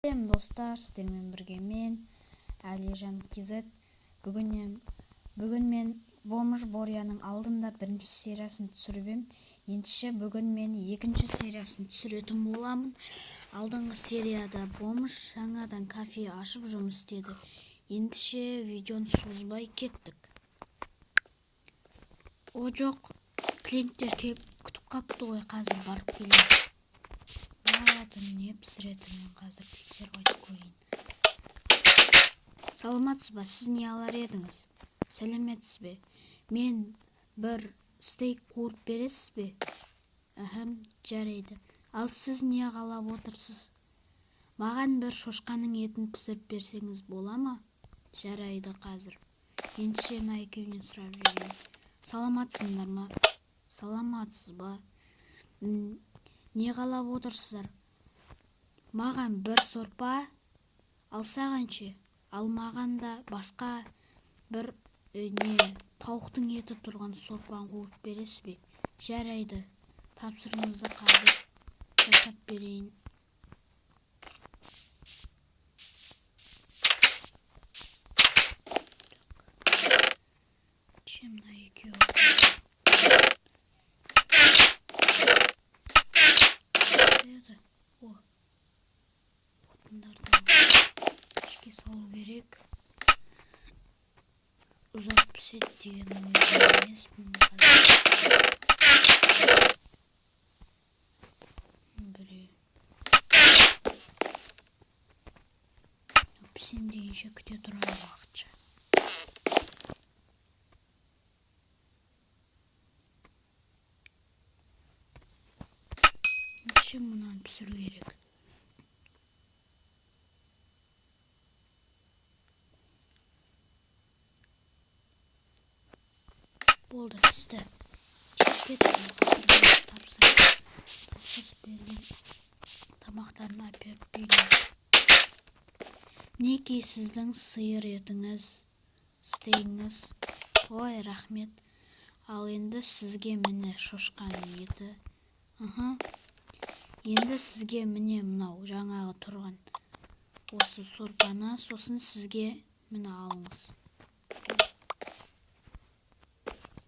Сәлем достар, сіздермен бірге мен Әлижан KZ. Бүгін мен Бомж Боряның алдында бірінші сериясын түсіріп ем. Ендеше бүгін мен екінші сериясын түсіретін боламын. Алдыңғы серияда Бомж жаңадан кафе ашып жұмыс істеді. Ендеше видеоны созбай кеттік. О жоқ, клиенттер келіп күтіп қапты ғой, қазір барып келемін. Не пісіретінін қазір тексеріп айтып көрейін. Саламатсыз ба, сіз не алар едіңіз? Сәлеметсіз бе? Мен бір стейк қуырып бересіз бе? Әхім, жарайды. Ал сіз не қалап отырсыз? Маған бір шошқаның етін пісіріп берсеңіз бола ма? Жарайды қазір. Ендеше мына екеуінен сұрап жіберейін. Саламатсыңдар ма? Саламатсыз ба? Не қалап отырсыздар? Маған бір сорпа алсағанше, ал маған да басқа бір не тауықтың еті тұрған сорпаны қуырып бересіз бе? Жарайды, тапсырыңызды қазір жасап берейін. Чем мына екеуі? О, отындарды ішке салу керек. Ұзақ піседі деген ойда емеспін қазір. Біреу. Пісем дегенше күте тұрайын уақытша. Ендеше мынаны пісіру керек. Болды, пісті. Тапсырыс берген тамақтарын әперіп берейін. Мінекей сіздің сиыр етіңіз, стейгіңіз. Ой, рахмет. Ал енді сізге міне шошқаның еті. Енді сізге міне мынау жаңағы тұрған осы сорпаны, сосын сізге міне алыңыз.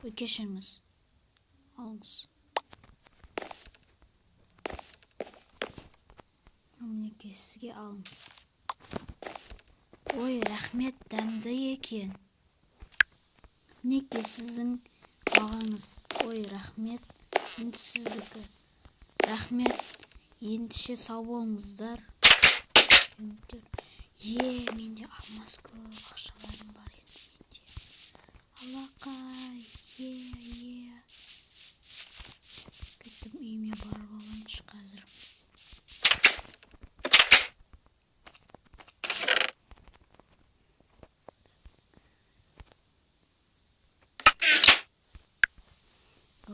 Ой, кешіріңіз. Алыңыз. Мінекей сізге алыңыз. Ой, рахмет, дәмді екен. Мінекей сіздің бағаңыз. Ой, рахмет. Енді сіздікі. Рахмет. Ендеше сау болыңыздар. Е, менде алмас көп ақшаларым бар енді менде. Алақай, е, е. Кеттім, үйіме барып алайыншы қазір.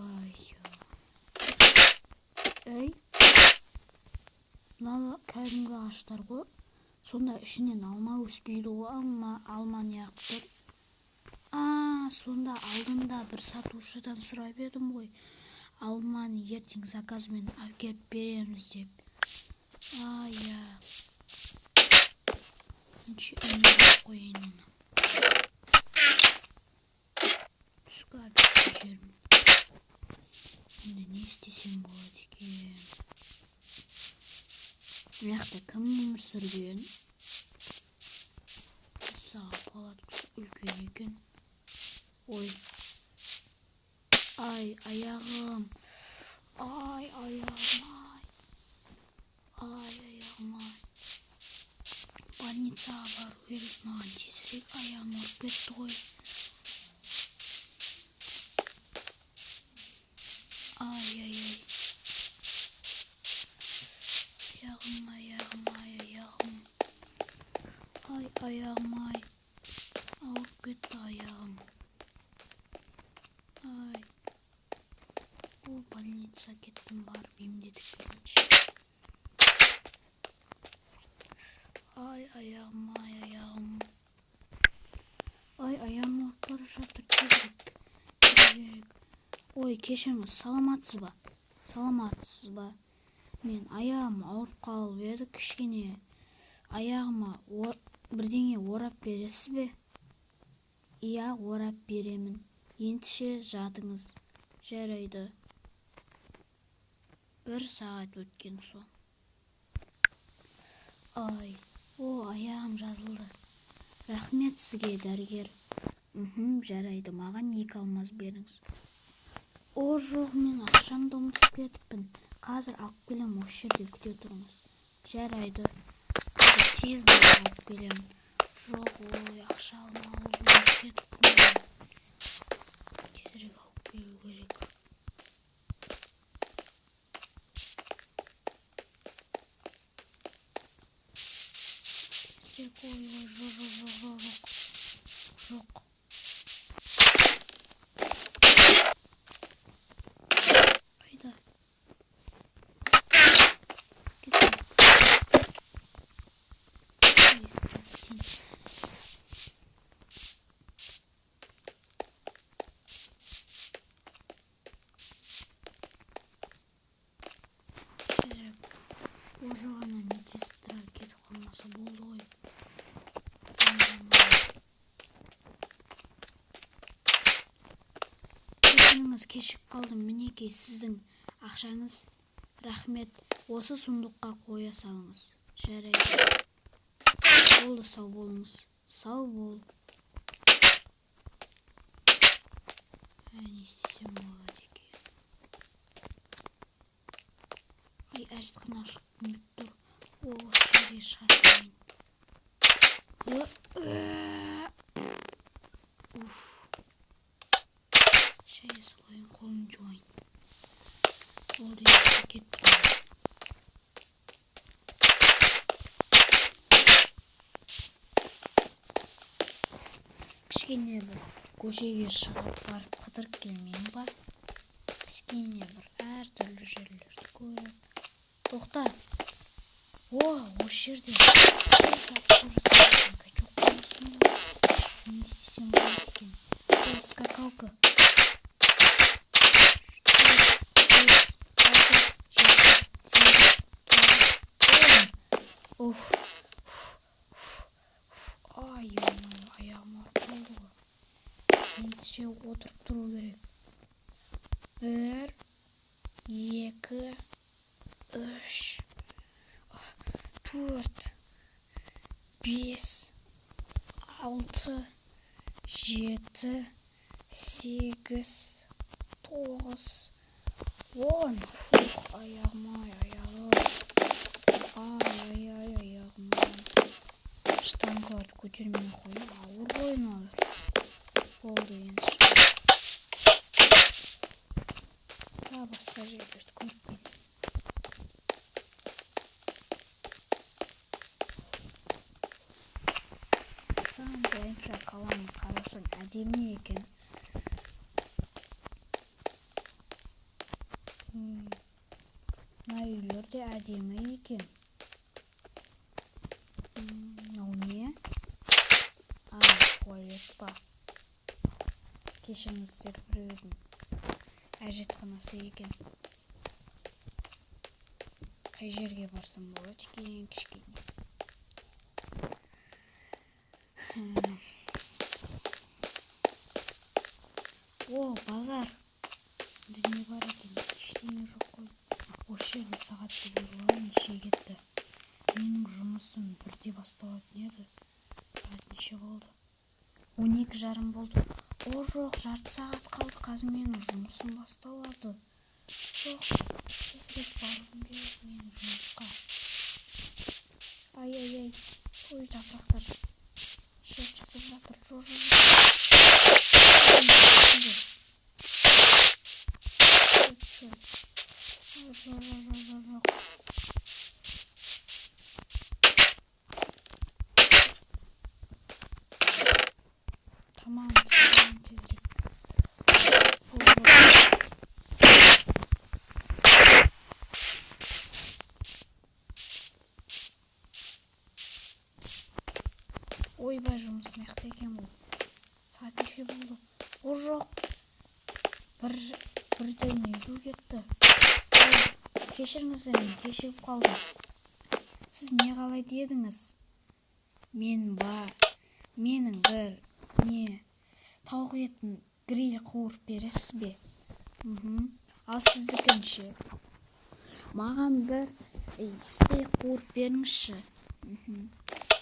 Ай, ей, мына кәдімгі ағаштар ғой. Сонда ішінен алма өспейді ғой, алма неғып тұр? Сонда алдында бір сатушыдан сұрап едім ғой. Алманы ертең заказмен әкеліп береміз деп. Иә. Ендеше үйіме барып қояйын оны. Түскі обедті жермін. Енді не істесем болады екен? Мына жақта кім өмір сүрген? Саған палаткасы үлкен екен. Ой. Ай, аяғым. Ай, аяғым, ай. Ай, аяғым, ай. Больницаға бару керек маған тезірек, аяғым ауырып кетті ғой. Ай, ай, ай. Аяғым, аяғым, ай, аяғым. Ай, аяғым, ай. Ауырып кетті аяғым. Ай. О, больница кеттім, барып емдетіп келейінші. Ай, аяғым, ай, аяғым. Ай, аяғым ауырып бара жатыр, тезірек керек. Ой, кешіріңіз, саламатсыз ба? Саламатсыз ба? Мен аяғым ауырып қалып еді, кішкене Аяғыма бірдеңе орап бересіз бе? Иә, орап беремін. Ендеше жатыңыз. Жарайды. 1 сағат өткен соң. Ай, о, аяғым жазылды. Рахмет сізге, дәрігер. Жарайды, маған 2 алмаз беріңіз. О, жоқ, мен ақшамды ұмытып кетіппін. Қазір алып келем, осы жерде күте тұрыңыз. Жарайды. Қазір тез барып алып келемін. Жоқ, ой, ақша алмауды ұмытып кетіппін. Тезірек алып келу керек. Тезірек, ой, ой, жоқ, жоқ, жоқ, жоқ, жоқ. Жоқ. Қайда? Кетті. О, жоқ, ана медсестра кетіп қалмаса болды ғой. Кешіріңіз, кешігіп қалдым. Мінекей сіздің ақшаңыз. Рахмет. Осы сундукқа қоя салыңыз. Жарайды. Болды, сау болыңыз. Сау бол. Не істесем болады екен? Ай, әжетхана ашық келіп тұр. О, осы жерге шыға салайын. Уф. Шая салайын, қолымды жуайын. Болды, енді кеттім. Кішкене бір көшеге шығып барып қыдырып келмеймін ба? Кішкене бір әртүрлі жерлерді көріп. Тоқта. О, осы жерде жаттығу жасайтын качок болсын ғой. Не істесем болады екен? О, скакалка. 5, 6, 7, 8, 9, 10. Уф. Ай, ой, аяғым ауырып қалды ғой. Ендеше отырып тұру керек. 1, 2, 3, 4, 5, 6, 7, 8, 9, 10. Фух, аяғым ай, аяғым. Ай, ай, ай, аяғым ай. Штангаларды көтермей қойып, ауыр ғой мыналар. Болды енді. Тағы басқа жерлерді көріп келейін. Сам бойынша қаланы қарасаң әдемі екен. Мына үйлер де әдемі екен. Мынау не? А, туалет па? Кешіріңіздер, біреудің әжетханасы екен. Қай жерге барсам болады екен кішкене? О, базар. Мұнда не бар екен? Ештеңе жоқ қой. Осы жерде сағатты көріп алайын, неше кетті? Менің жұмысым 1-де басталатын еді. Сағат неше болды? 12:30 болды. О, жоқ, жарты сағат қалды. Қазір менің жұмысым басталады. Жоқ, тезірек барғым келеді менің жұмысқа. Ай, ай, ай. Ой, жапырақтар шет жасап жатыр. Жоқ, жоқ, жоқ. Жоқ, жоқ, жоқ, жоқ. Tamam, tezirek. Ойбай, жұмыс мықты екен бұл. Сағат неше болды? О, жоқ. 1:50 кетті. Кешіріңіздер, мен кешігіп қалдым. Сіз не қалай дедіңіз? Мен ба? Менің бір не тауық етін гриль қуырып бересіз бе? Ал сіздікін ше? Маған бір стейк қуырып беріңізші.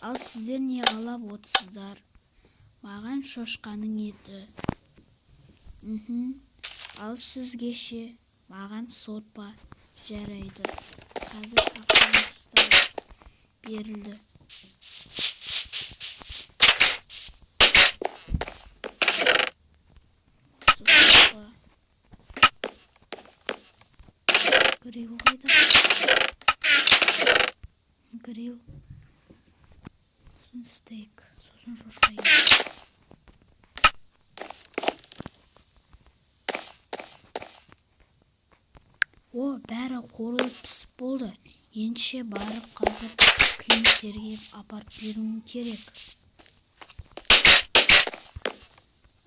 Ал сіздер не қалап отырсыздар? Маған шошқаның еті. Ал сізге ше? Маған сорпа. Жарайды. Қазір тапсырыстар берілді. Сорпа. Гриль қайда? Гриль. Сосын стейк, сосын шошқа еті. О, бәрі қуырылып пісіп болды. Ендеше барып қазір клиенттерге апарып беруім керек.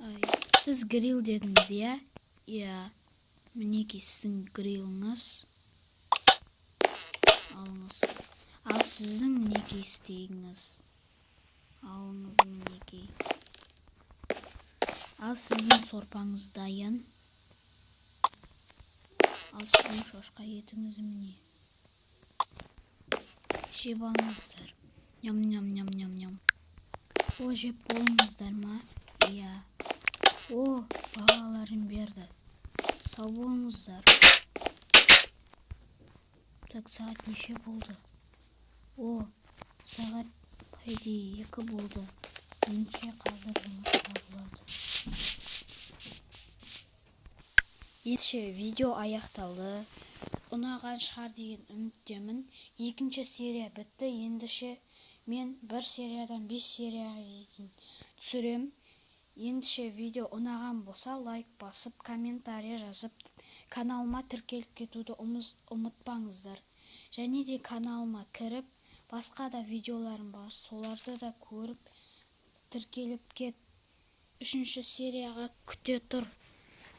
Ай, сіз гриль дедіңіз, иә? Иә. Мінекей сіздің гриліңіз. Алыңыз. Ал сіздің мінекей стейгіңіз. Алыңыз мінекей. Ал сіздің сорпаңыз дайын. Ал сіздің шошқа етіңіз міне. Жеп алыңыздар. Ням ням ням ням ням. О, жеп болыңыздар ма? Иә. О, бағаларын берді. Сау болыңыздар. Так, сағат неше болды? О, сағат по идее 2 болды. Ендеше қазір жұмыс жабылады. Ендеше видео аяқталды. Ұнаған шығар деген үміттемін. Екінші серия бітті. Ендеше мен бір сериядан 5 серияға дейін түсірем. Ендеше видео ұнаған болса лайк басып, комментарий жазып, каналыма тіркеліп кетуді ұмытпаңыздар. Және де каналыма кіріп, басқа да видеоларым бар, соларды да көріп, тіркеліп кет. 3-ші серияға күте тұр.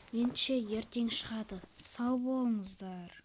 Ендеше ертең шығады. Сау болыңыздар.